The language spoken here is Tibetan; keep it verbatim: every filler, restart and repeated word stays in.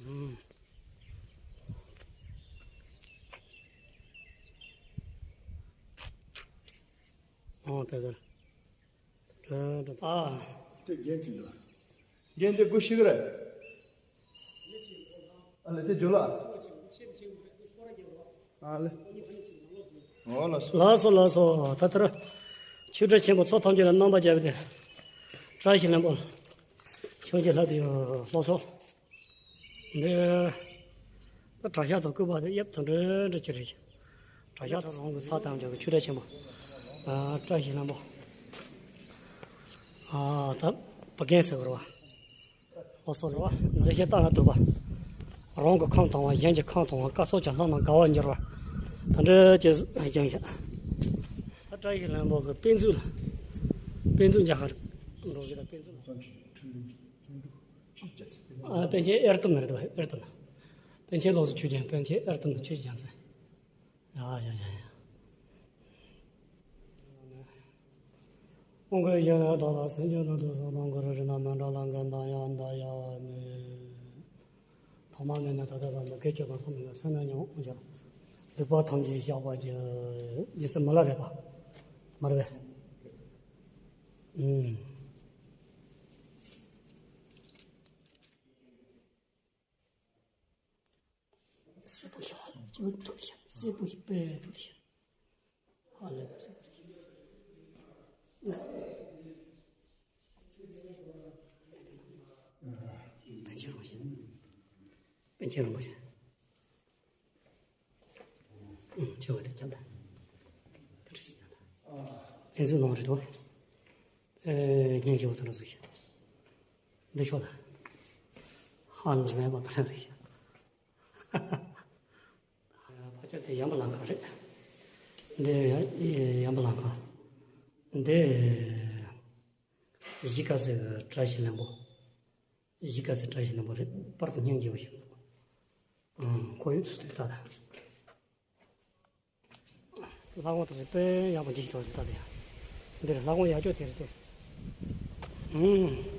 ཨང་། ཨོ་དེ་དེ། དེ་དེ། ཨ། དེ་རྒྱན་ཅིག་ལ། རྒྱན་དེ་དགོས་ཤེས་ཀྱི་རེད། ཨ་ལེ་དེ་འཇོ་ལ། ཨ་ལེ། ཨོ་ལགས་སོ། ལགས་སོ་ལགས་སོ། ད་ལྟར་ཆོས་གྲྭ་ཆེན་པོ་ཚོགས་ཐམས་ཅད་ལ་རྣམ་པར་རྒྱལ་བའི་དེ། བཀྲ་ཤིས་ལྷུན་པོ། ཆོས་ཀྱི་ལྷ་དེ་ཡོད་ལགས་སོ། འདི། ད་གྲྭ་ཤག་དང་སྐུད་པ་དེ་དབྱིབས་དང་འདྲ་འདྲ་ཅིག་རེད། གྲྭ་ཤག་དང་རང་གི་ཚ་དང་འཇོག་གི་ཆོས་གྲྭ་ཆེན་པོ། ཨ། བཀྲ་ཤིས་ལྷུན་པོ། ཨ། ད་བུ་རྒན་ཟེར་བ་རེད་བ། ཨོ་སོ་རེད་བ། མཛེས་ཤིང་ལྟ་ན་སྡུག་པ། རང་གི་ཁམས་དྭངས་བ། གཞན་གྱི་ཁམས་དྭངས་བ། སྐབས་སོགས་ཀྱང་ལྷ་རྣམས་དགའ་བར་འགྱུར་བ། ད་འདྲ་ཅིག་རྒྱན་བཞག་ད་བཀྲ་ཤིས་ལྷུན་པོ་གི་དཔེ་མཛོད་ལ། དཔེ་མཛོད་མཇལ་ཁ་འགྲོ་གི། ད་དཔེ་མཛོད་ལ། ཨ། པཎ་ཆེན་ཨེར་ཏོན་རེད་བ། ཨེར་ཏོན། པཎ་ཆེན་ལོ་སུ་ཆོས་རྒྱལ། པཎ་ཆེན་ཨེར་ཏོན་ཆོས་རྒྱལ་མཚན། ཡ་ཡ་ཡ་ཡ། དབང་བསྐུར་ཞིང་བདག་ལ་སེམས་བསྐྱེད་དང་དུ་གསོལ་དང་གུ་རུ་རིགས་ལྔ་མཎྜལ་ལ་འགན་དང་ཡང་འདའ་ཡང་མེད། ཐོག་མ་མེད་ནས་ད་ལྟ་བར་མི་སྐད་ཅིག་དང་གསུམ་མེད་ན་སེམས་ལ་ཉོན་མོངས་སྦྱངས། སྡིག་པ་ཐམས་ཅད་བཤགས་པར་བགྱི། རྗེ་བཙུན་མི་ལ་རས་པ། མ་རེད་པས། ཨུམ། སྲས་པོ་ཞབས་ཀྱུ་ཐུགས་ཤ། སྲས་པོ་ཡི་པད་ཐུགས་ཤ། ཧ་ལས་པ་སྲས་པོ་ཡི། པཎ་ཆེན་རིན་པོ་ཆེ། པཎ་ཆེན་རིན་པོ་ཆེ། ཨུམ། ཆེ་བ་དེ་ཁྱབ་ད། དེ་འདྲ་ཞིག་ད། ཨེ་ཚོ་ནང་རེད་དོ། ཨེ། སྙིང་རྗེ་བོ་དེ་འདྲ་ཟིག་ཤ། འདི་ཤོག་ད། ཧ་ལས་པ་དེ་འདྲ་ཟིག་ཤ། ཕ་ཆོས་དེ་ཡམ་བུ་ལང་ཁ་རེད། འདི་ཡམ་བུ་ལང་ཁ། འདི་གཞིས་ཀ་རྩེ་གི་བཀྲ་ཤིས་ལྷུན་པོ། གཞིས་ཀ་རྩེ་བཀྲ་ཤིས་ལྷུན་པོ་རེད། པར་དུ་སྙིང་རྗེ་བོ་ཞིག་འདུག་ཨང་། ཁོར་ཡུག་ཏུ་ལྟ་ད། ལྷ་ཁང་དེ་ཚོ་དཔེ་ཡག་པོ་འཇིག་ཐོག་ཏུ་ལྟ་དེ་ཡ། འདིར་ལྷ་ཁང་ཡག་ཅོག་དེ་རེད་དེ། ཨང་།